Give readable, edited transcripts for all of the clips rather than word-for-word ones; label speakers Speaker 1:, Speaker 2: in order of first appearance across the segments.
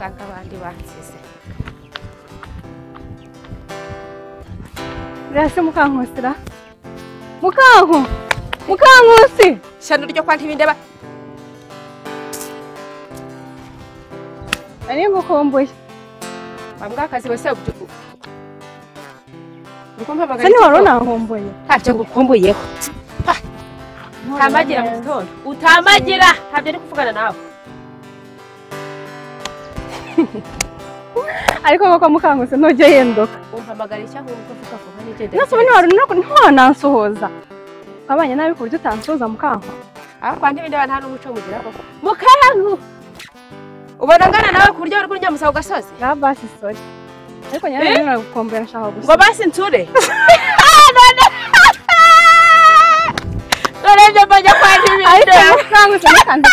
Speaker 1: nsanga abandi bansize.
Speaker 2: Rase Mukankosira. Mukanku. Mukankusi.
Speaker 1: Shyano ryo kwa ntibindeba.
Speaker 2: Ari ngukomboye.
Speaker 1: Bambwa akazi bose ukumva
Speaker 2: Se ni wari unankumbuye.
Speaker 1: Ntacyo ngukumbuyeho. Tambagira mu gitondo. Utambagira ntabyo ari kuvugana nawe.
Speaker 2: Ariko koko Mukankusi ntujya yendoka.
Speaker 1: Umpamagara icyo ahubwo uvuga vuba nigende.
Speaker 2: Nase ubu ntiwanansuhuza. Twabanye nabi ku buryo utansuhuza Mukanku.
Speaker 1: Aho kwa ntibindeba nta n'umuco mugira koko. Mukanku. Ubona ngana nawe ku buryo uri kunyamusa ku gasozi?
Speaker 2: Nga basi sorry. Ariko nyine naragukumbuye nshaka gusa.
Speaker 1: Ngo basi nsure. None ibyo mbajya kwa ntibindeba.
Speaker 2: Ariko Mukankusi ntukande.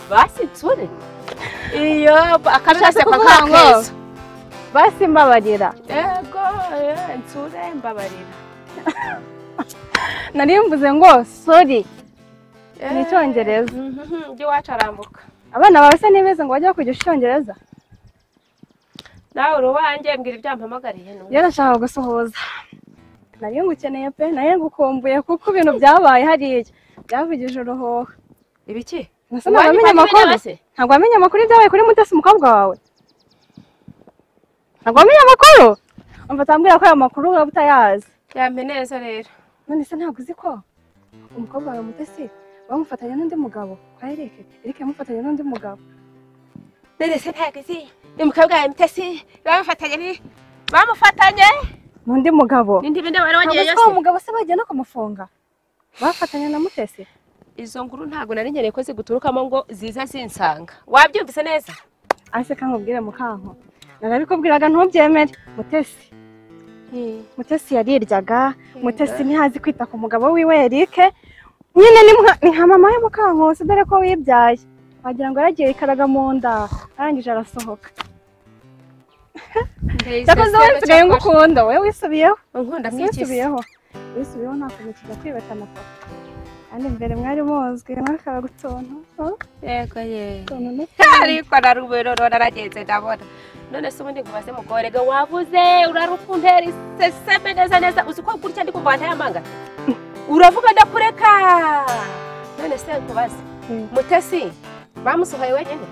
Speaker 1: Basi nsure. Iyo akabishase kwa kakeza.
Speaker 2: Basi mbabarira.
Speaker 1: Yego, nsure mbabarira.
Speaker 2: Nari mvuze ngo sorry. Ni icyongereza.
Speaker 1: Ibyo iwacu arambuka.
Speaker 2: Abana bawe se ntibeze ngo bajye kwigisha icyongereza?
Speaker 1: Nawe uri uwanjye mbwira ibyo mpamagariye n'ubu.
Speaker 2: Iyo nashaka gusuhuza. Nari ngukeneye pe, nari ngukumbuye kuko ibintu byabaye hariya byavugije uruhuha.
Speaker 1: Ibiki?
Speaker 2: Nase ntabwo wamenye amakuru. Ntabwo wamenye amakuru ibyabaye kuri Mutesi umukobwa wawe. Ntabwo wamenye amakuru? Umva utambwira ko ayo makuru waba utayazi.
Speaker 1: Yampe neza rero.
Speaker 2: None se ntabwo uzi ko umukobwa wawe Mutesi bamufatanya n'undi mugabo kwa Eric? Eric yamufatanya n'undi mugabo.
Speaker 1: None se ntabwo uzi umukobwa wawe Mutesi bamufatanya ni bamufatanye
Speaker 2: n'undi mugabo.
Speaker 1: N'indi bindi wari wagiye
Speaker 2: yose. Ntabwo umugabo se bagiye no kumufunga. Bafatanya na Mutesi.
Speaker 1: Izo nkuru ntabwo nari nkeneye ko ziguturukamo ngo ziza zinsanga. Wabyumvise neza?
Speaker 2: Ase kankubwire Mukanku. Narabikubwiraga ntubyemere. Mutesi. Mutesi yariryaga, Mutesi ntihazi kwita ku mugabo wiwe Eric. Nyine ni nka mama we Mukankusi dore ko wibyaye. Wagira ngo yaragiye ikaraga mu nda, arangije arasohoka. Cyakoze wowe nsigaye ngukunda, wowe wisubiyeho.
Speaker 1: Unkunda mwiki?
Speaker 2: Wisubiyeho. Wisubiyeho ntakuntu kijya kwibetana papa. Kandi mbere mwari muzwi mwakaba gutonto.
Speaker 1: Yego ye. Ariko narubero naragenze ndabona. None se ubundi nkubaze mugorega wavuze urarukuntera iseseme neza neza uzi ko gutya ndi kumva ntayamanga. Uravuga ndakureka. None se nkubaze. Mutesi bamusohoye wenyine.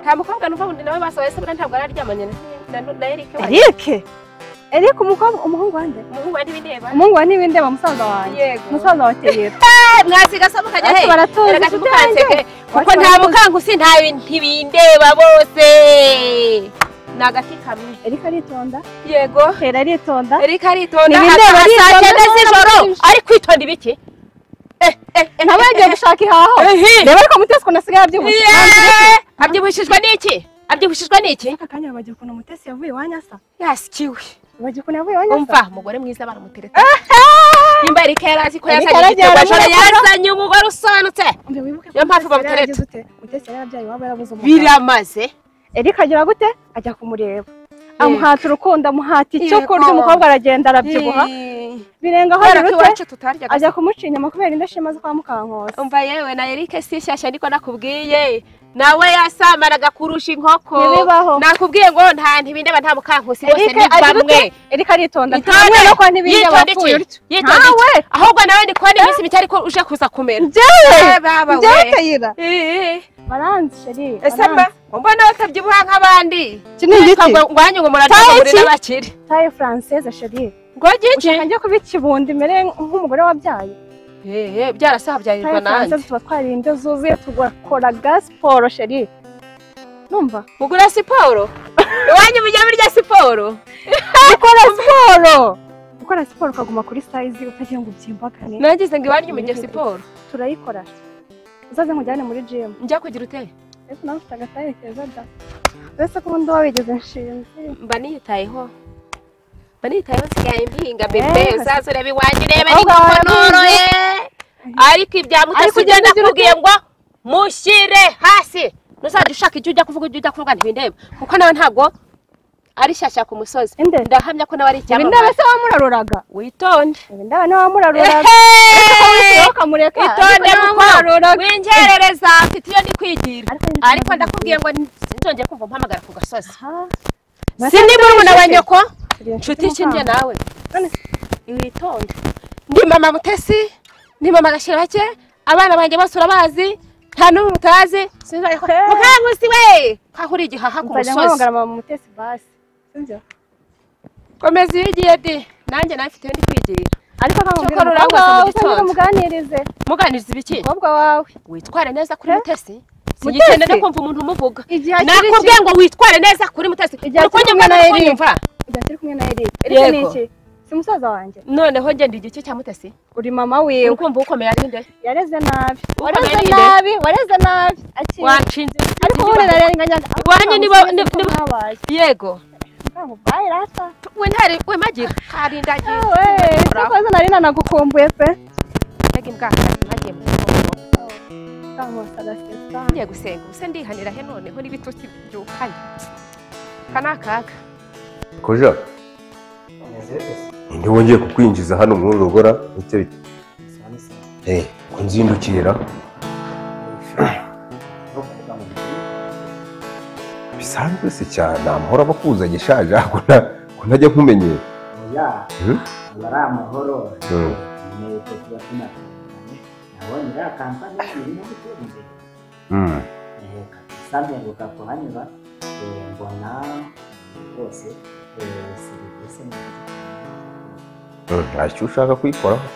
Speaker 1: Nta mukobwa numva undi nawe basohoye se ntabwo araryamanye na Eric.
Speaker 2: Eric? Eric umukobwa umuhungu wande?
Speaker 1: Umuhungu wa ntibindeba.
Speaker 2: Umuhungu wa ntibindeba musaza wanjye.
Speaker 1: Yego.
Speaker 2: Musaza wa Terera.
Speaker 1: Mwasiga so mukajya he?
Speaker 2: Baratuzi
Speaker 1: mukanseke kuko nta Mukankusi nta ntibindeba bose. Nagati kamwe.
Speaker 2: Eric aritonda.
Speaker 1: Yego.
Speaker 2: Terera aritonda.
Speaker 1: Eric aritonda. Saa cyenda z'ijoro ari kwitonda ibiki?
Speaker 2: Ntabwo yagiye gushaka ihaho. Reba ariko Mutesi ukuntu asigaye abyibushye.
Speaker 1: Abyibushijwe n'iki? Abyibushijwe n'iki?
Speaker 2: Aka kanya bagiye ukuntu Mutesi yavuye iwanyu asa.
Speaker 1: Yasikiwe.
Speaker 2: Bagiye ukuntu yavuye iwanyu asa.
Speaker 1: Umva umugore mwiza baramutereta. Nimba Eric yarazi ko yazanye igitego yazanye umugore usobanutse. Niyo mpamvu bamutereta.
Speaker 2: Mutesi yari yarabyaye iwabo yarabuze umugabo.
Speaker 1: Biramaze.
Speaker 2: Eric agira gute? Ajya kumureba. Amuhata urukundo, amuhata icyo kurya, umukobwa aragenda arabyibuha. Birenga aho
Speaker 1: iwacu tutaryaga.
Speaker 2: Ajya kumuca inyama kubera indashima zo kwa Mukankusi.
Speaker 1: Umva yewe na Eric si shyashya niko nakubwiye. Nawe yasamaraga kurusha inkoko. Nakubwiye ngo nta ntibindeba nta Mukankusi bose ni bamwe.
Speaker 2: Eric aritonda. Ntamwe no kwa ntibindeba wapfuye utyo.
Speaker 1: Yitonda. Ahubwo nawe ndi kubona iminsi mike ariko uje kuza kumera.
Speaker 2: Njyewe
Speaker 1: baba we.
Speaker 2: Njyewe Kayira. Baranzi sheri.
Speaker 1: Ese mba mbona batabyibuha nk'abandi.
Speaker 2: Iki ni igiki?
Speaker 1: Ngwanyu ngo murarya n'abakire.
Speaker 2: Taye française sheri.
Speaker 1: Ngo giki?
Speaker 2: Ushaka njye kuba ikibundi mere nk'umugore wabyaye.
Speaker 1: Byarasabyarirwa nanjye.
Speaker 2: Tuba twariye indyo zuzuye tugakora ga siporo sheri. Numva?
Speaker 1: Mugura siporo? Iwanyu mujya murya siporo?
Speaker 2: Gukora siporo. Gukora siporo ukaguma kuri size utagira ngo ubyimbagane.
Speaker 1: Nagize ngo iwanyu mujya siporo.
Speaker 2: Turayikora. Uzaze nkujyane muri gym.
Speaker 1: Njya kugira ute?
Speaker 2: Ariko nawe ufite agataye keza da. Uretse ko ubundi wabigeze nshinzi.
Speaker 1: Mba niyitayeho. Mba niyitayeho nsigaye mpinga bebe uzaze urebe iwanyu urebe n'inkoko noroye. Ariko ibya Mutesi ugenda nakubwiye ngo mushyire hasi. Ntuzajya ushaka icyo ujya kuvuga ujya kuvuga ntibindeba kuko nawe ntabwo Ari shyashya ku musozi. Ndahamya ko nawe ari icyamamare.
Speaker 2: Ndaba se wamuraroraga.
Speaker 1: Witonde.
Speaker 2: Ndaba nawe wamuraroraga. Ukamureka.
Speaker 1: Itonde mukwa. Wingerereza mfite iyo ndi kwigira. Ariko ndakubwiye ngo sinzongeye kumva mpamagara ku gasozi. Sindi murumuna wa nyoko. Nshuti kinjye nawe. Witonde. Ndi mama Mutesi, ndi mama Gashirake, abana banjye bose urabazi. Nta n'umwe mutazi. Sinzongeye ko Mukankusi we. Kahuri igihaha ku musozi.
Speaker 2: Nzajya mama Mutesi basi. Sinzyo.
Speaker 1: Komeza iyo ugiye di. Nanjye nawe mfite ndi kwigira.
Speaker 2: Ariko kamubwira umukobwa muganirize.
Speaker 1: Muganirize ibiki?
Speaker 2: Umukobwa wawe.
Speaker 1: Witware neza kuri Mutesi. Sinigende no kumva umuntu umuvuga. Nakubwiye ngo witware neza kuri Mutesi.
Speaker 2: Uko njye na Eric. Igihe turi kumwe na Eric. Eric ni iki? Si musaza wanjye.
Speaker 1: Noneho njye ndi igice cya Mutesi.
Speaker 2: Uri mama wiwe.
Speaker 1: Ukumva ukomeye ari nde?
Speaker 2: Yareze nabi. Wareze nabi, wareze nabi.
Speaker 1: Wanshinze.
Speaker 2: Ariko ubu narenganya.
Speaker 1: Iwanyu nibo yego.
Speaker 2: Bayi rata.
Speaker 1: We ntari we magira. Karindagiye.
Speaker 2: We, kuko nari nanagukumbuye pe.
Speaker 1: Mbega imbwa ntagiye mu kigo.
Speaker 2: Kamusa.
Speaker 1: Ngiye gusenga. Ubuse ndihanira he noneho n'ibitutsi byukanye. Kana kaga.
Speaker 3: Koja. Ninde wongeye kukwinjiza hano muri rugora ute bite? Ko nzindukira. Bisanzwe se cyane amahoro abakuzanye shaje ko ntajya nkumenyera.
Speaker 4: Oya. Abari amahoro. Nteko tuba tunatandukanye. Nabonye iriya kampani irimo gutera imbere. Kabisa mperuka kuhanyura mbona rwose serivisi nziza.
Speaker 3: Ntacyo ushaka kuyikoraho.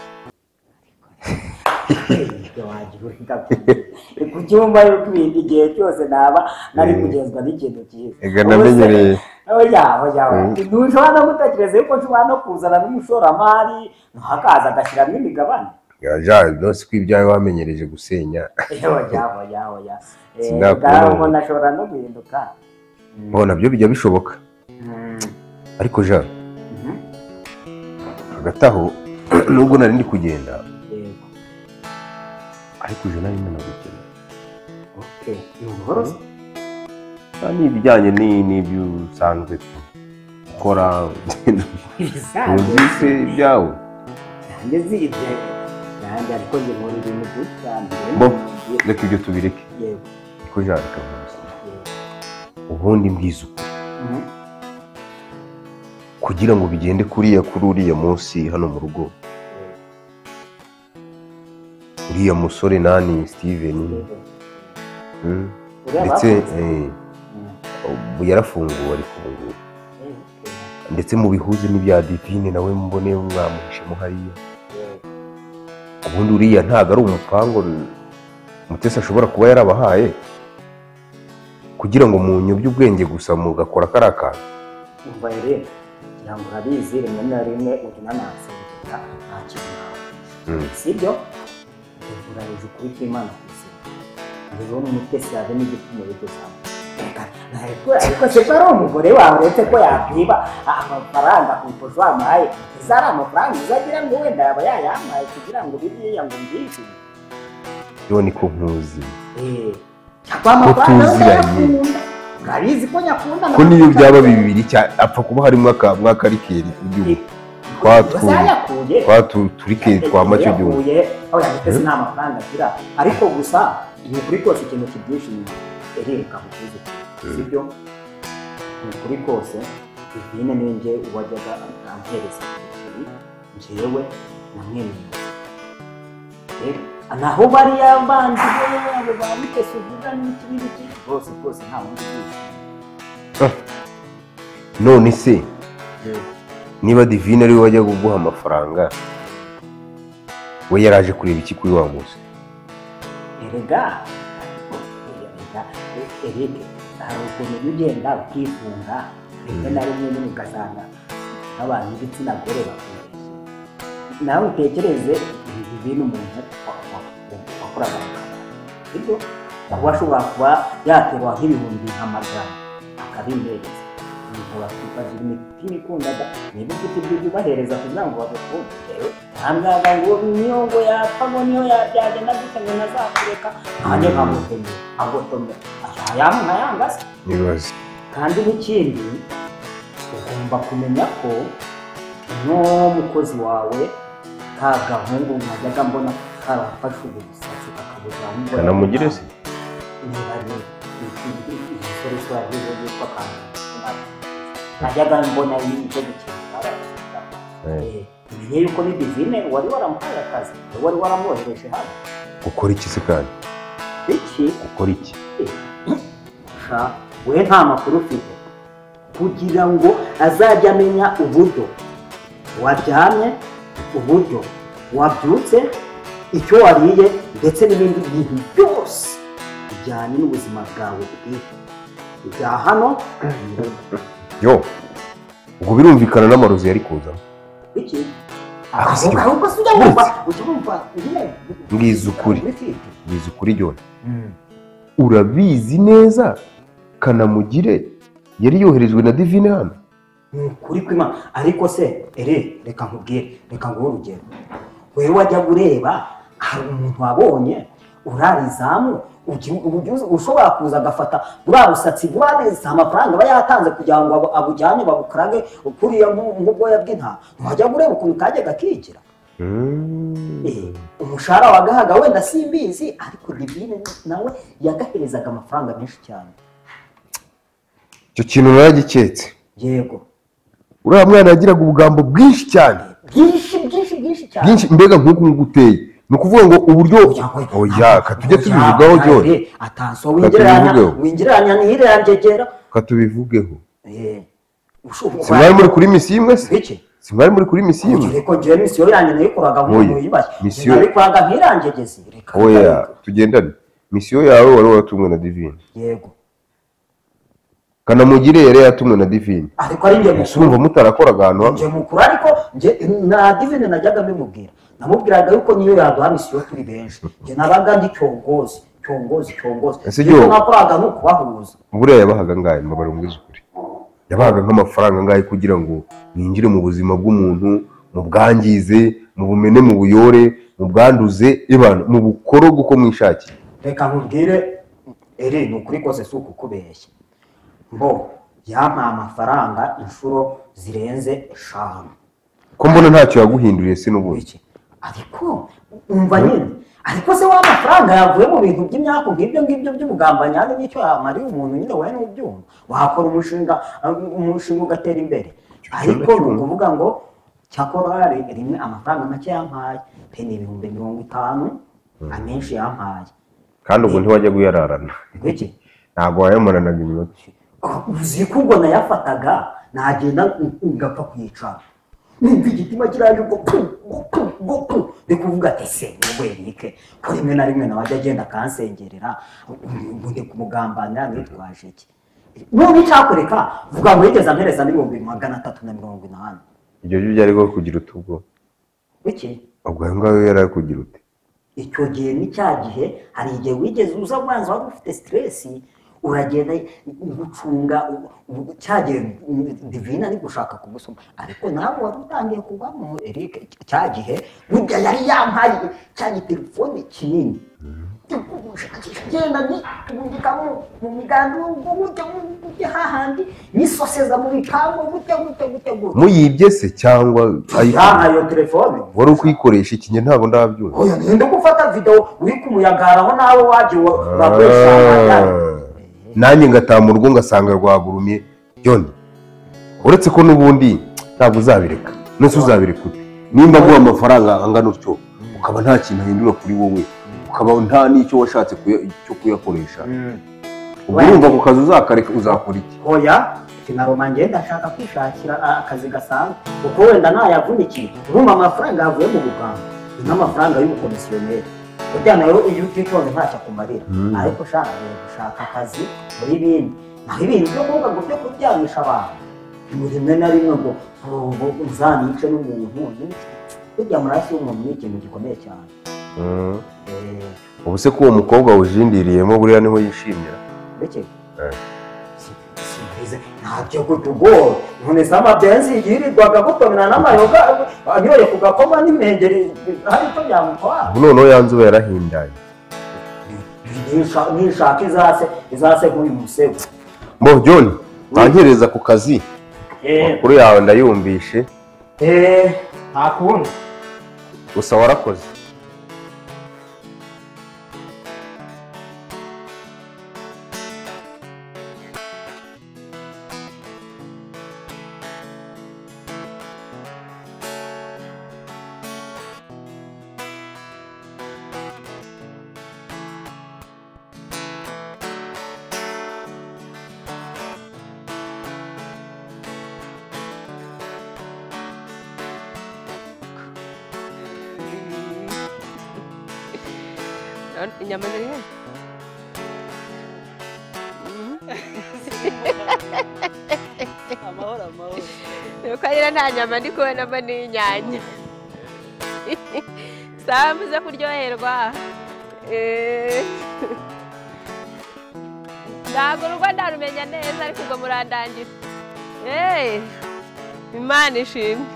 Speaker 4: Ku cyumba yuko ibindi igihe cyose naba nari kugenzwa n'ikintu cyiza.
Speaker 3: Ega namenyereye.
Speaker 4: Oya oya ntushobora no gutekereza yuko nshobora no kuzana n'umushoramari hakaza agashyiramo imigabane.
Speaker 3: Ja nose ko ibyawe wamenyereje gusenya.
Speaker 4: Oya oya oya. Umuntu ashobora no guhinduka.
Speaker 3: Bo nabyo bijya bishoboka. Ariko ja hagati aho nubwo nari ndi kugenda ariko uje nari nanagukeneye.
Speaker 4: Okay, ni buhoro se?
Speaker 3: Ni ibijyanye n'ibyo usanzwe ukora uzi ibyawe.
Speaker 4: Nanjye nzi ibyawe. Nanjye ariko njye nkora ibintu byinshi cyane.
Speaker 3: Bo, reka ibyo tubireke.
Speaker 4: Yego.
Speaker 3: Ko ja reka mvuze. Ubundi mbwiza ukuri. Kugira ngo bigende kuriya kuri uriya munsi hano mu rugo. Uriya musore nani Steven ndetse ubu yarafunguwe ari kufungura ndetse mu bihuze n'ibya Divine nawe mbone mwamuhishemo hariya. Ubundi uriya ntago ari umupango Mutesi ashobora kuba yarabahaye kugira ngo munyobye ubwenge gusa mugakora kariya kantu.
Speaker 4: Umva rero kugira ngo urabizi rimwe na rimwe urinanasengera nta kintu nawe sibyo? Urarije ukuri kw'Imana ku isi. Rero Mutesi yabe n'igipimo bigezamo. Ariko se ko ari umugore wawe uretse ko yakwiba amafaranga ku iposho wamuhaye, izari amafaranga uzagira ngo wenda yaba yayampaye kugira ngo biriya ngo mbyishyure.
Speaker 3: Yo niko nkuzi.
Speaker 4: Cyangwa amafaranga ndayakunda. Urabizi ko nyakunda.
Speaker 3: Ko niyo byaba bibiri apfa kuba harimo akamwakarikeri igihugu. Twatu turike twa macyo gihugu.
Speaker 4: Oya Mutesi nta mafaranga agira ariko gusa ni ukuri kose ikintu kibyishimiye ereka mukuze sibyo? Ni ukuri kose Divine niwe njye wajyaga ampereza njyewe namwemereye. Naho bariya bandi bo ba Mutesi uvuga n'iki n'iki rwose rwose nta wundi ubyishimiye.
Speaker 3: None se niba Divine ariwe wajya kuguha amafaranga we yaraje kureba iki kuri wa munsi?
Speaker 4: Erega Eric hari ukuntu ujya ugenda ukifunga rimwe na rimwe nyine ugasanga abantu b'igitsina gore bakubeshye. Nawe utekereze ibi bintu umuntu wakoraga mu kabari sibyo? Kuba ashobora kuba yaterwa nk'ibihumbi nka magana akabimpereza. Bagira imitima ikundaga niba ufite ibyo ujya ubahereza kugira ngo bagukunde. Ntabwo ngo niyo ngo yapfa ngo niyo byagenda gute ngo ntazakureka nanjye nkagotomera agotomera yanga se. Kandi n'ikindi Ugomba kumenya ko uno mukozi wawe ka gahungu najyaga mbona karafashe ubusatsi kakabujyana
Speaker 3: Kanamugire se?
Speaker 4: Niba ari umusore yitwa Kanamugire najyaga mbona ibyo gukina. Umenye yuko ni Divine wari waramuhaye akazi, wari waramwohereje hano.
Speaker 3: Gukora iki se kandi?
Speaker 4: Iki?
Speaker 3: Gukora iki?
Speaker 4: Sha, we nta makuru ufite. Kugira ngo azajye amenya uburyo waryamye, uburyo wabyutse, icyo wariye ndetse n'ibindi bintu byose bijyanye n'ubuzima bwawe bwite. Ibya hano
Speaker 3: yo ubwo birumvikana n'amarozi yari kuzamo.
Speaker 4: Iki? Ahubwo se ujya wumva
Speaker 3: mbwiza ukuri, mbwiza ukuri John. Urabizi neza Kanamugire yari yoherejwe na Divine hano.
Speaker 4: Ni ukuri kw'Imana. Ariko se ere reka nkubwire, reka nguhe urugero. Wewe wajya ureba hari umuntu wabonye urara izamu ushobora kuza agafata buriya busatsi buriya amafaranga aba yatanze kugira ngo abujyane babukarage kuriya nk'ubwoya bw'intama. Ntiwajya ureba ukuntu kajyaga kigira. Umushahara wagahaga wenda simbizi, ariko Divine nawe yagaherezaga amafaranga menshi cyane.
Speaker 3: Icyo kintu naragiketse.
Speaker 4: Yego.
Speaker 3: Uriya mwana yagiraga ubugambo bwinshi cyane.
Speaker 4: Bwinshi bwinshi bwinshi cyane.
Speaker 3: Bwinshi mbega nk'uku nguteye. Ni ukuvuga ngo uburyo oya katujye tubivugaho John.
Speaker 4: Atanso wingereranya ntirangegera.
Speaker 3: Katubivugeho. Si mwari muri kuri misiyo imwe se? Si mwari muri kuri misiyo imwe?
Speaker 4: Ariko njyewe misiyo yanjye nayikoraga nk'umuntu wiyubashye. Nabikoraga nk'irangegezi. Reka.
Speaker 3: Oya tugendane. Misiyo yawe wari waratumwe na Divine.
Speaker 4: Yego.
Speaker 3: Kanamugire yari yatumwe na Divine.
Speaker 4: Ariko ari njye mukuru.
Speaker 3: Urumva mutarakoraga ahantu hamwe.
Speaker 4: Njye mukuru ariko njye na Divine najyaga mbimubwira. Namubwiraga yuko niyo yaduha misiyo turi benshi. Njye nabaga ndi cyongozi, cyongozi, cyongozi. Icyo nakoraga ni ukubahuza.
Speaker 3: Buriya yabahaga ngahe mbabara mbwiza ukuri. Yabahaga nk'amafaranga ngahe kugira ngo mwinjire mu buzima bw'umuntu, mu bwangize, mu bumene, mu buyore, mu bwanduze, ibana, mu bukorogo uko mwishakiye.
Speaker 4: Reka nkubwire ere ni ukuri kose si ukukubeshya. Mbo yampaye amafaranga inshuro zirenze 5.
Speaker 3: Ko mbona ntacyo yaguhinduriye se n'ubundi.
Speaker 4: Ariko umva nyine, ariko se wa mafaranga yavuye mu bintu by'imyako nk'ibyo ngibyo by'ubugambanyi n'icyo yamariye umuntu nyine wowe n'ubyumva. Wakora umushinga ugatera imbere. Ariko ni ukuvuga ngo cyakora rimwe amafaranga make yampaye pe ni 50,000 amenshi yampaye.
Speaker 3: Kandi ubwo ntiwajya guyararana.
Speaker 4: Iki?
Speaker 3: Ntabwo wayamaranaga iminota.
Speaker 4: Uzi ko ubwo nayafataga nagenda ngapfa kwicara. Numva igitima kiraje ubwo pu ndi kuvuga ati se nubwo Eric ko rimwe na rimwe nawe ajya agenda akansengerera ubu ndi kumugambanira nitwaje iki. None icyakoreka vuga ngo yigeze ampereza 380,000.
Speaker 3: Ibyo byo byari bwo kugira utubwo.
Speaker 4: Iki?
Speaker 3: Ubwo ayo ngayo yari kugira ute?
Speaker 4: Icyo gihe ni cya gihe hari igihe wigeze uza mwanzo wari ufite stress uragenda gucunga cyagihe Divine ari gushaka kugusoma ariko nawe wari utangiye kugwamo Eric cya gihe burya yari yampaye cya gitelefone kinini genda nitungika mu migambi gutya gutya hahandi nisoseza mu bipangu gutya gutya gutya gutya.
Speaker 3: Muyibye se cyangwa
Speaker 4: ayo telefone
Speaker 3: wari ukuyikoresha iki? Ntabwo ndabyumva.
Speaker 4: Oya ninde gufata video uri kumuyagaraho nawe waje bakoresha
Speaker 3: nanjye ngataha mu rugo ngasanga rwagurumye John. Uretse ko n'ubundi ntabwo uzabireka. Nese uzabireka ute? Nimba guha amafaranga angana utyo ukaba nta kintu ahindura kuri wowe, ukaba nta n'icyo washatse cyo kuyakoresha. Ubwo urumva ku kazi uzakareka uzakora iki?
Speaker 4: Oya kinaroma njye ndashaka kwishakira akazi gasanzwe kuko wenda nayavunikiye. Urumva amafaranga yavuye mu buganga ni nk'amafaranga y'ubukomisiyoneri. Burya nayo iyo utitonze ntacyo akumarira. Ariko ushaka gushaka akazi muri bindi, naho ibintu byo kuvuga ngo byo kuryamisha abantu rimwe na rimwe ngo nzanice n'umuntu, burya amaraso y'umuntu ni ikintu gikomeye cyane.
Speaker 3: Ubu se ko uwo mukobwa wujindiriyemo buriya niho yishimira?
Speaker 4: Bike? Simbizi ntabyo kutugora. None se amabenzi yirirwaga gutomera n'amayoga anyoye ku gakoma n'impengeri hari icyo byamutwara.
Speaker 3: Noneho yanzuba yarahindanye.
Speaker 4: Nishaka izase nk'uyu musego.
Speaker 3: Mbo John, bankereza ku kazi. Amakuru yawe ndayumvishe.
Speaker 4: Nta kundi.
Speaker 3: Gusa warakoze.
Speaker 1: Inyama ziri he?
Speaker 5: Amahoro amahoro.
Speaker 1: Nuko rero nta nyama ndi kubonamo n'inyanya. Sawa muze kuryoherwa. Ntabwo urugo ndarumenya neza ariko ubwo murandangira. Imana ishimwe.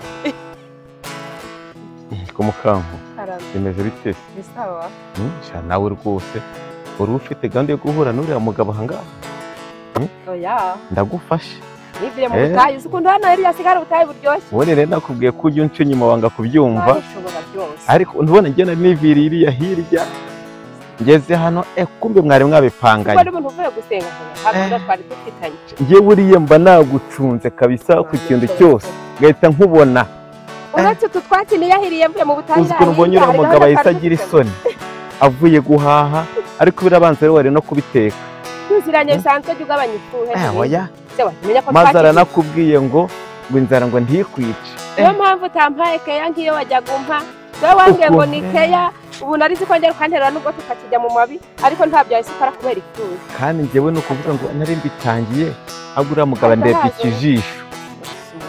Speaker 6: Ko mukanku bimeze bite?
Speaker 1: Bisawa.
Speaker 6: Sha nawe rwose uri ufite gahunda yo guhura n'uriya mugabo ahangaha?
Speaker 1: Oya.
Speaker 6: Ndagufashe.
Speaker 1: Nivire mu butayu uzi ukuntu hano hariya sigara ubutayu buryoshye.
Speaker 6: Ubundi rero nakubwiye ko ujya unca inyuma wanga kubyumva. Ariko ntubona njye niviriye iriya hirya ngeze hano kumbe mwari mwabipanganye.
Speaker 1: Kuko n'umuntu uvuye gusenga ntabwo twari dufitanye.
Speaker 6: Njye buriya mba nagucunze kabisa ku kintu cyose ngahita nkubona.
Speaker 1: Uretse utu twatsi niyahiriye mvuye mu butayu.
Speaker 6: Uzi ukuntu mbonye uriya mugabo ahise agira isoni avuye guhaha ariko birabanza rero wari no kubiteka.
Speaker 1: Tuziranye bisanzwe jya ugabanya ifuhe.
Speaker 6: Oya. Maze aranakubwiye ngo inzara ngo ntikwice.
Speaker 1: Niyo mpamvu utampaye keya nk'iyo wajyaga umpa. Wowe wambwiye ngo ni keya ubu nari nzi ko ngera ukanterera nubwo tukakijya mu mabi ariko ntabyo yahise ukora kubera ifuhe.
Speaker 6: Kandi njyewe ni ukuvuga ngo nari mbitangiye ahubwo uriya mugabo andebye ikijisho.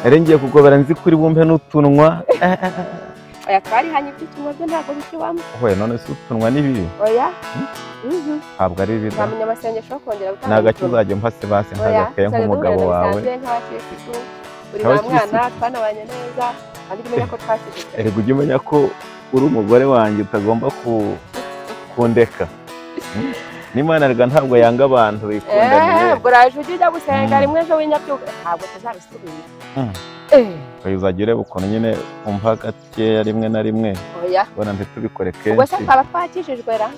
Speaker 6: Nari ngiye kugobera nzi kuri bumpe n'utunwa.
Speaker 1: Oya twarihanye iby'utunwa byo ntabwo bikibamo.
Speaker 6: Oya none se utunwa ni bibi?
Speaker 1: Oya.
Speaker 6: Ntabwo ari bibi.
Speaker 1: Nta munyamasengesho wo kongera gutanga.
Speaker 6: Ni agake uzajya umpa se basi nk'agakaye nk'umugabo wawe.
Speaker 1: Nk'abakirisitu uri ba mwana twanabanye neza kandi ujye umenya ko twashyigikiranye.
Speaker 6: Erega ujye umenya ko uri umugore wanjye utagomba kundeka. N'Imana erega ntabwo yanga abantu bikundaniye.
Speaker 1: Ubwo uraje ujye ujya gusenga rimwe ejo w'inyabyuka ntabwo tuzabisubira.
Speaker 6: Uzajya ureba ukuntu nyine umva gakeya rimwe na rimwe.
Speaker 1: Oya.
Speaker 6: Ubona ntitubikore kenshi.
Speaker 1: Ubwo se twaba twakijijwe ra?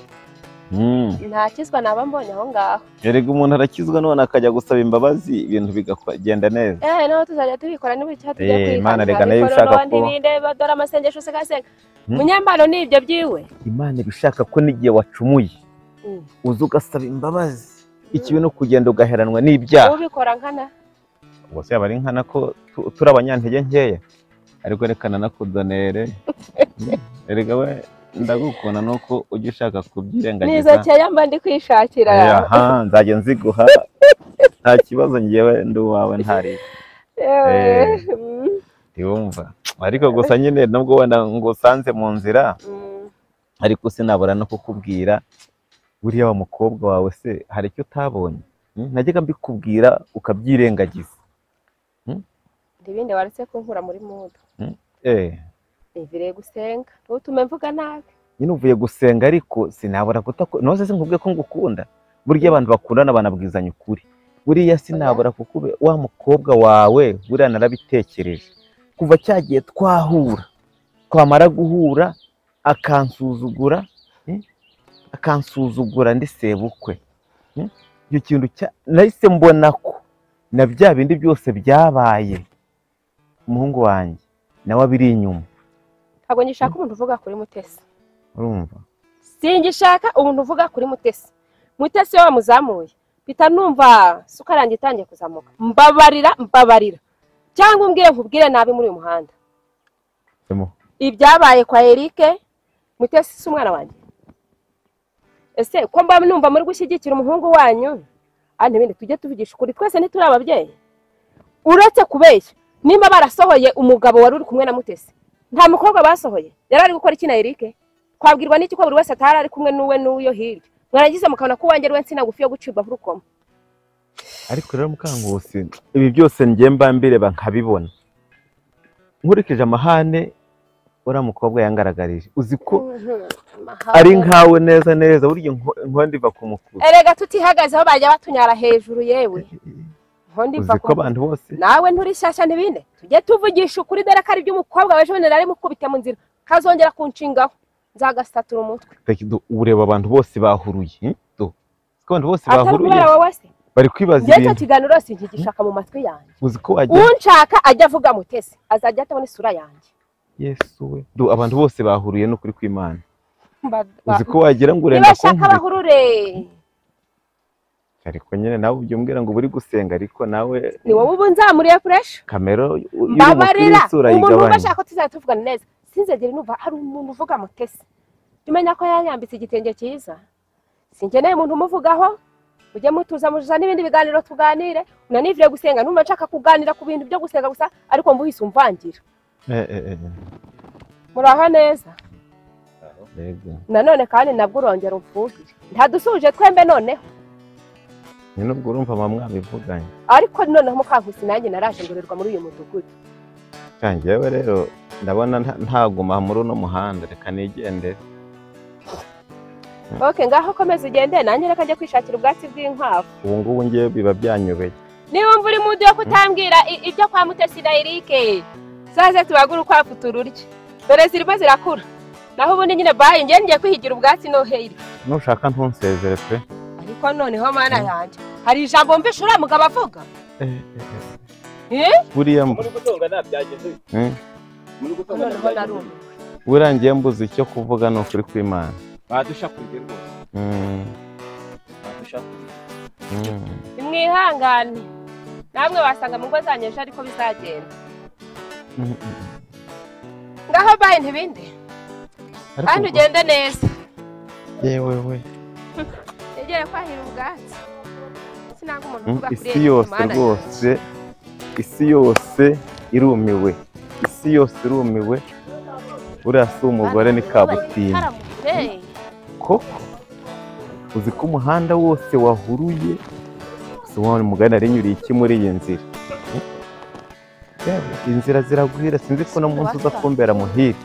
Speaker 1: Ntakizwa naba mbonye aho ngaho.
Speaker 6: Erega umuntu arakizwa none akajya gusaba imbabazi ibintu bigagenda neza.
Speaker 1: Naho tuzajya tubikora niba icyaha tujya kwihana.
Speaker 6: Imana rega nayo ishaka ko
Speaker 1: dore amasengesho usigasenga. Munyambano ni ibyo byiwe.
Speaker 6: Imana ibishaka ko n'igihe wacumuye uza ugasaba imbabazi. Ikibi no kugenda ugaheranwa n'ibyaha.
Speaker 1: Ubikora nkana.
Speaker 6: Ubwo se yaba ari nkana ko turi abanyantege nkeya ariko rekana nakudonere. Erega we ndagukunda nuko ujya ushaka kubyirengagiza.
Speaker 1: Nizo keya mba ndi kwishakira.
Speaker 6: Aha nzajya nziguha nta kibazo ngewe ndi uwawe ntari. Ntiwumva ariko gusa nyine nubwo wenda ngusanze mu nzira ariko sinabura no kukubwira buriya wa mukobwa wawe se hari icyo utabonye? Najyaga mbikubwira ukabyirengagiza.
Speaker 1: Ndibinde waretse kunkura muri mudu. Niviriye gusenga ntutume mvuga nabi.
Speaker 6: Nyine uvuye gusenga ariko sinabura noze sinkubwiye ko ngukunda. Burya abantu bakundana banabwizanya ukuri. Buriya sinabura kukube wa mukobwa wawe buriya narabitekereje. Kuva cyagiye twahura twamara guhura akansuzugura akansuzugura ndi sebukwe. Icyo kintu nahise mbona ko na bya bindi byose byabaye umuhungu wanjye nawe abiri inyuma.
Speaker 1: Ntabwo ngishaka umuntu uvuga kuri Mutesi.
Speaker 6: Urumva?
Speaker 1: Singishaka umuntu uvuga kuri Mutesi. Mutesi we wamuzamuye mpita numva sukari yanjye itangiye kuzamuka. Mbabarira mbabarira cyangwa umbwire nkubwire nabi muri uyu muhanda. Ibyabaye kwa Eric Mutesi si umwana wanjye. Ese ko mba numva muri gushyigikira umuhungu wanyu andi bindi tujye tuvugisha ukuri twese ntituri ababyeyi. Uretse kubeshya nimba barasohoye umugabo wari uri kumwe na Mutesi nta mukobwa basohoye yari ari gukora iki na Eric? Twabwirwa n'iki ko buri wese atari ari kumwe n'uwe n'uyo hirya mwarangiza mukabona ko uwanjye ari we nsina ngufi yo gucibwa nk'urukoma.
Speaker 6: Ariko rero Mukankusi ibi byose njye mba mbireba nkabibona nkurikije amahane uriya mukobwa yangaragarije uzi ko ari nkawe neza neza burya inkondo iva ku mukuru.
Speaker 1: Erega tutihagazeho bajya batunyara hejuru yewe. Ndiva
Speaker 6: Uzi ko abantu bose
Speaker 1: nawe nturi shyashya ntibinde tujye tuvugisha ukuri dore ko ari iby'umukobwa waje wenda nari mukubite mu nzira kazongera kunshingaho nzagasatura umutwe.
Speaker 6: Ureba abantu bose bahuruye do ko abantu bose bahuruye
Speaker 1: atari wowe se
Speaker 6: bari kwibaza
Speaker 1: ibintu. Icyo kiganiro sinkigishaka mu matwi yanjye.
Speaker 6: Uzi ko ajya
Speaker 1: unshaka ajya avuga Mutesi azajya atabona isura yanjye.
Speaker 6: Yesu we do abantu bose bahuruye no kuri kw'Imana. Uzi ko wagira ngo urenda
Speaker 1: ko bahurure
Speaker 6: ariko nyine nawe ujye umbwira ngo buri gusenga ariko nawe
Speaker 1: ni wowe ubu nzamuriye pressure
Speaker 6: kamero
Speaker 1: mbabarira umuntu ubashaka ko tuzajya tuvugana neza sinzegere numva hari umuntu uvuga Mutesi tumenya ko yanyambitse igitenge cyiza sinkeneye umuntu umuvugaho ujye mutuza mujuza n'ibindi biganiro tuganire unanivire gusenga numva nshaka kuganira ku bintu byo gusenga gusa ariko mbuhise umvangira. Muraho neza. Nanone kandi nabwo urongera umfuhire ntadusuje twembe noneho
Speaker 6: nyine ubwo urumva mama mwabivuganye
Speaker 1: ariko noneho Mukankusi nanjye naraje ngorerwa muri uyu mudugudu.
Speaker 6: Njyewe rero ndabona ntaguma muri uno muhanda reka nigendere.
Speaker 1: Okay ngaho komeza ugende nanjye reka njye kwishakira ubwatsi bw'inkwavu.
Speaker 6: Ubu ngubu ngiye biba byanyobeye.
Speaker 1: Niba mvura imudu yo kutambwira ibyo kwa Mutesi na Eric zaze tubagura ukwavu tururye dore zirimo zirakura naho ubundi nyine bayi ngiye ngiye kwihigira ubwatsi no heyiri.
Speaker 6: Nushaka ntunsezere pe.
Speaker 1: Ariko noneho mana yanjye hari ijambo mvisha uriya mugabo avuga.
Speaker 6: Buriya
Speaker 5: muri gutonga nta byageze. Muri gutonga
Speaker 6: buriya ngiye mbuze icyo kuvuga ni ukuri kw'Imana.
Speaker 5: Badushakurye rwose. Badushakurye.
Speaker 1: Nimwihangane namwe basanga mu ngo zanyu ejo ariko bizagenda. Ngaho bayi ntibinde kandi ugende neza.
Speaker 6: Yewe we
Speaker 1: egere kwahira ubwatsi sinanga umuntu uvuga kuri
Speaker 6: isi yose rwose isi yose irumiwe isi yose irumiwe buriya si umugore ni kabutindi koko uzi ko umuhanda wose wahuruye si wa mugani nari iki muri iyi nzira. Inzira ziragwira sinzi ko no munsi uza kumbera muhire.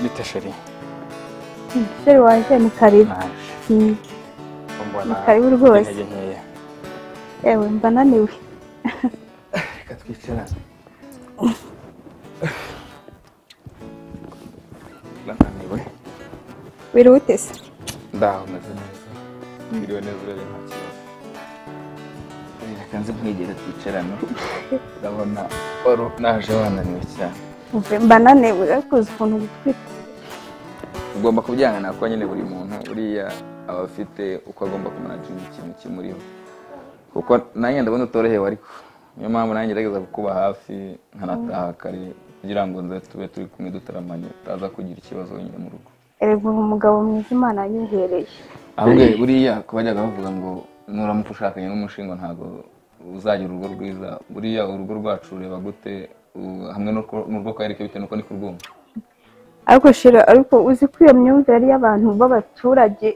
Speaker 5: Bite sheri?
Speaker 2: Sheri wanjye ni karibu. Ni karibu rwose. Ewe mba naniwe.
Speaker 5: Reka twicarane. Naniwe.
Speaker 2: Wiriwe ute se?
Speaker 5: Ndaho meze neza. Wiriwe neza urebe nta kibazo. Reka nze nkwegere twicarane. Ndabona wari naje wananiwe cyane.
Speaker 2: Mba naniwe ariko uzi ukuntu gutwita.
Speaker 5: Ugomba kubyangana kuko nyine buri muntu uriya aba afite uko agomba kumanaginga ikintu kimuriho. Kuko nanjye ndabona utorohewe ariko niyo mpamvu nanjye ngerageza kukuba hafi nkanataha kare kugira ngo nze tube turi kumwe dutaramanye utaza kugira ikibazo wenyine mu rugo.
Speaker 2: Erega uri umugabo mwiza Imana yanyihereye.
Speaker 5: Ahubwo buriya ko bajyaga bavuga ngo nuramuka ushakanye n'umushinga ntabwo uzagira urugo rwiza, buriya urugo rwacu rureba gute hamwe n'urwo kwa Eric bitewe n'uko ni kurwumva?
Speaker 2: Ariko shira, ariko uzi ko iyo myumvire ari y'abantu b'abaturage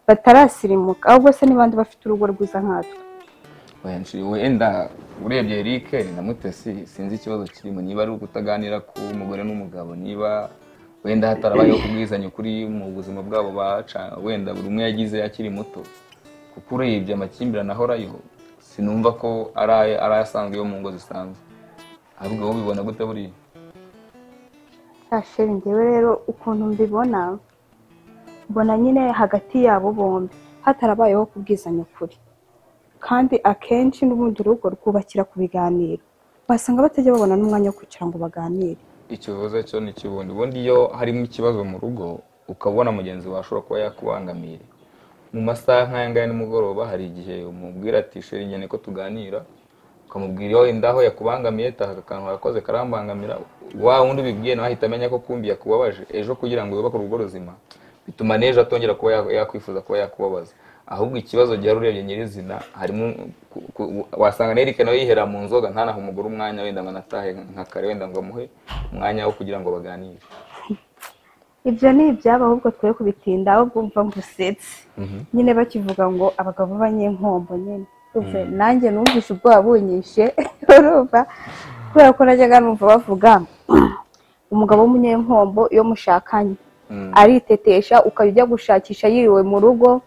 Speaker 2: batarasirimuka, ahubwo se n'abandi bafite urugo rwiza nkatwe.
Speaker 5: Wenda urebye Eric na Mutesi sinzi ikibazo kirimo, niba ari ukutaganira ku mugore n'umugabo, niba wenda hatarabayeho kubwizanya ukuri mu buzima bwabo baca, wenda buri umwe yagize akiri muto, kuko urebye amakimbirane ahorayo sinumva ko ari ayasanzwe yo mu ngo zisanzwe. Ahubwo wowe ubibona gute buriya?
Speaker 2: Sheri, njyewe rero ukuntu mbibona, mbona nyine hagati yabo bombi hatarabayeho kubwizanya ukuri, kandi akenshi n'ubundi urugo rwubakira ku biganiro, wasanga batajya babona n'umwanya wo kwicara ngo baganire.
Speaker 5: Ikibazo cyo ni kibundi, ubundi iyo harimo ikibazo mu rugo ukabona mugenzi wawe ashobora kuba yakubangamiye mu masaha nk'aya ngaya nimugoroba, hari igihe umubwira ati sheri nyene ko tuganira, ukamubwira wenda aho yakubangamiye, taha akantu wakoze karambangamira, wa wundi ubibwiye nawe ahita amenya ko kumbi yakubabaje, ejo kugira ngo yubake urugo ruzima bituma n'ejo atongera kuba yakwifuza kuba yakubabaza. Ahubwo ikibazo gihari urebye nyirizina harimo wasanga na Eric nawe yihera mu nzoga, ntanahe umugore umwanya wenda ngo anatahe nka kare, wenda ngo amuhe umwanya wo kugira ngo baganire.
Speaker 2: Ibyo ni ibyabo, ahubwo twe kubitinda, ahubwo umva ngusetse nyine bakivuga ngo abagabo b'abanyenkombo nyine nanjye numvise ubwoba bunyishe, urumva, kubera ko najyaga numva bavuga umugabo w'umunyenkombo iyo mushakanye aritetesha, ukajya ujya gushakisha yiriwe mu rugo,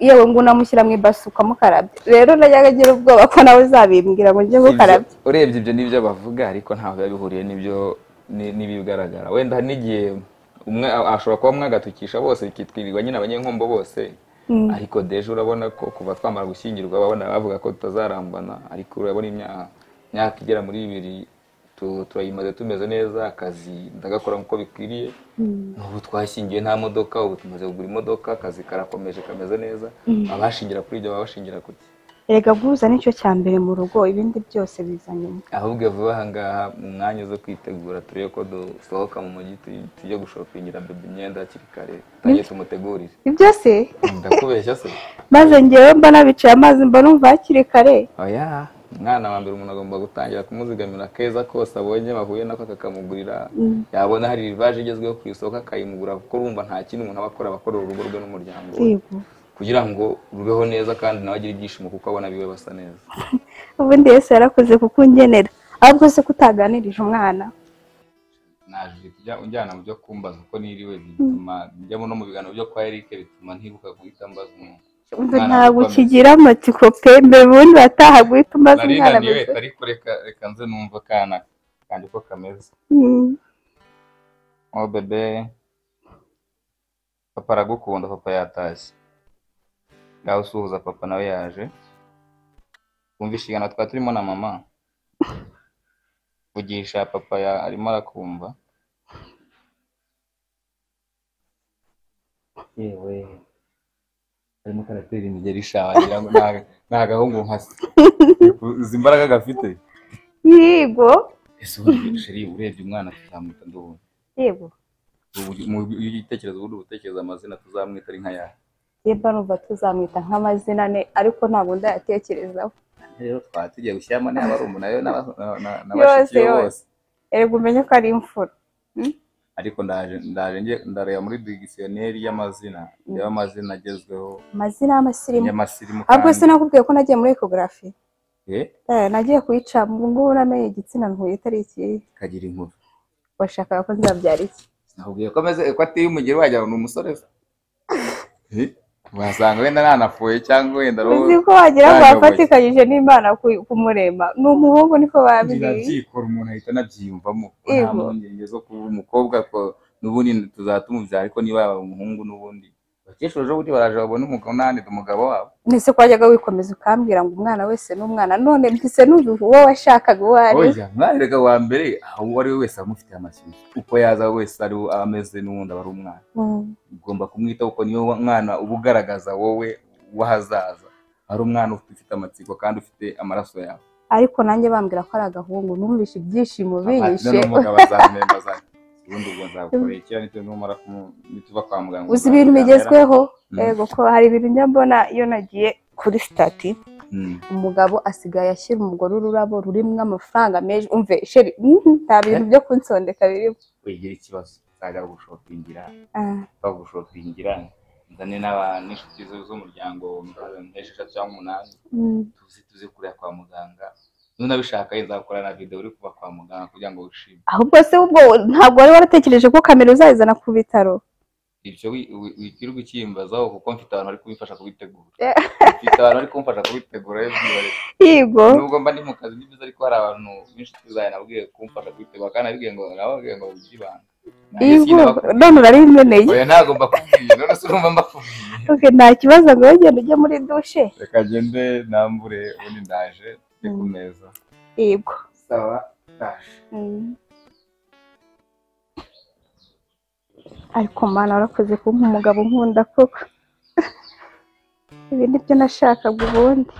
Speaker 2: yewe ngo unamushyira mu ibasi ukamukarabya. Rero najyaga ngira ubwoba ko nawe uzabimbwira ngo njye gukarabya.
Speaker 5: Urebye ibyo nibyo bavuga, ariko ntaho biba bihuriye n'ibyo n'ibigaragara. Wenda hari n'igihe umwe ashobora kuba mwagatukisha bose bikitwirirwa nyine abanyenkombo bose, ariko deje urabona ko kuva twamara gushyingirwa babona bavuga ko tutazarambana, ariko urabona imyaka igera muri 2 turayimaze tumeze neza, akazi ndagakora nkuko bikwiriye, n'ubu twashyingiwe nta modoka, ubu tumaze kugura imodoka, akazi karakomeje kameze neza. Abashingira kuri ibyo babashingira kuki?
Speaker 2: Erega guhuza nicyo cya mbere mu rugo, ibindi byose biza nyuma.
Speaker 5: Ahubwo vuba aha ngaha mu mwanya zo kwitegura turebe ko dusohoka mu mujyi tujye gushopingira bebe imyenda hakiri kare, tujye tumutegurire.
Speaker 2: Ibyo se?
Speaker 5: Ndakubeshya se?
Speaker 2: Maze ngewe mba nabicaye amazi mba numva hakiri kare.
Speaker 5: Oya, umwana wa mbere umuntu agomba gutangira kumuzigamira keza kose abonye bahuye nako akakamugurira, yabona hari rivaje igezweho ku isoko akayimugura, kuko urumva nta kintu umuntu aba akora, abakorera urugo rwe n'umuryango we kugira ngo rubeho neza kandi nawe agire ibyishimo kuko abona biwe basa neza.
Speaker 2: Ubundi Yesu yarakoze kukungenera, ahubwo se kutaganirije umwana.
Speaker 5: Naje kujya unjyana mu byo kumbaza uko niriwe bituma njya no mu biganiro byo kwa Eric, bituma ntibuka guhita mbaza umuntu.
Speaker 2: Ntabwo ukigira amatsiko pe, mbere ubundi wataha guhita umbaza umwana.
Speaker 5: Ariko reka nze numva akana kanjye uko kameze. Oh bebe, papa aragukunda, papa yatashye. Ngaho usuhuza papa nawe yaje. Wumva ishigano twa turimo na mama. Vugisha papa ya arimo arakumva. Yewe arimo karatera imigeri ishawa ngira ngo nta gahungu nkase. Uzi imbaraga gafite?
Speaker 2: Yego.
Speaker 5: Ese ubundi sheri urebye umwana tuzamwita ndubu.
Speaker 2: Yego.
Speaker 5: Ubu igitekerezo ubundi utekereza amazina tuzamwita ari nka yahe?
Speaker 2: Yeba numva tuzamwita nk'amazina ane, ariko ntabwo ndayatekerezaho.
Speaker 5: Rero twaba tugiye gushyiramo n'abarumuna yo n'abashiki bose.
Speaker 2: Erega umenye ko ari imfura.
Speaker 5: Ariko ndaje ndareba muri dictionnaire y'amazina, y'amazina agezweho.
Speaker 2: Amazina y'amasirimu. Ahubwo se nakubwiye ko nagiye muri ecography. Nagiye kuyica ngo namenye igitsina ntuye itari iki.
Speaker 5: Kagira inkuru.
Speaker 2: Washakaga ko nzabyara iki?
Speaker 5: Nakubwiye ko ameze ko ateye umugeri wagira ngo ni umusore se. Wasanga wenda nanafuye cyangwa wenda
Speaker 2: uzi ko wagira ngo wafatikanyije n'Imana kumurema, ni umuhungu niko babiri.
Speaker 5: Byikora umuntu ahita anabyiyumvamo, nta mpungenge zo kuba umukobwa ko n'ubundi tuzatumubyara, ariko niba yaba umuhungu n'ubundi abakecuru ejo bundi baraje babona umugabo n'andi umugabo wabo.
Speaker 2: Nese ko wajyaga wikomeza ukambwira ngo umwana wese n'umwana, none mpise numva uwo washakaga uwo ari we.
Speaker 5: Oya, mwarerega wa mbere aho uwo ari we wese amufitiye amashyushyu, uko yaza wese ari ameze n'ubundi aba ari umwana. Ugomba kumwitaho kuko niyo mwana uba ugaragaza wowe w'ahazaza, ari umwana ufite amatsiko kandi ufite amaraso yawe.
Speaker 2: Ariko nanjye bambwira ko ari agahungu, numvise ibyishimo binyishe.
Speaker 5: N'umugabo azamemba ubundi ubwo nzagukorera iki nituva kwa muganga.
Speaker 2: Uzi ibintu bigezweho? Yego, ko hari ibintu njya mbona iyo nagiye kuri stati, umugabo asigaye ashyira umugore ururabo rurimo amafaranga menshi. Umve sheri, nta bintu byo kunsondeka birimo.
Speaker 5: Wigira ikibazo. Nzajya gushopingira, bagushopingira nzane n'inshuti z'umuryango nk'esheshatu cyangwa 8, tuze kureba kwa muganga. Nunabishaka nzakora na video uri kuva kwa muganga kugira ngo wishime.
Speaker 7: Ahubwo se ubwo ntabwo wari waratekereje ko kamera uzayizana ku bitaro?
Speaker 5: Ibyo wirirwa ukimbazaho kuko mfite abantu bari kubifasha kubitegura. Mfite abantu bari kumfasha kubitegura.
Speaker 7: Yego.
Speaker 5: Nubwo mba ndi mu kazi ni byiza, ariko hari abantu b'inshuti zanjye nabwiye kumfasha kubitegura, kandi nabibwiye ngo nababwiye ngo byibanga.
Speaker 7: None urabimeneye?
Speaker 5: Oya ntabwo mbakubwiye, none se urumva mbakubwiye.
Speaker 7: Okay, nta kibazo, ngo ugende ujye muri dushe.
Speaker 5: Reka ngende nambure ubundi ndaje ndi ku meza.
Speaker 7: Yego.
Speaker 5: Sawa, ndaje.
Speaker 7: Ariko Mana warakoze kumpa umugabo nkunda koko. Ibi nibyo nashakaga ubundi.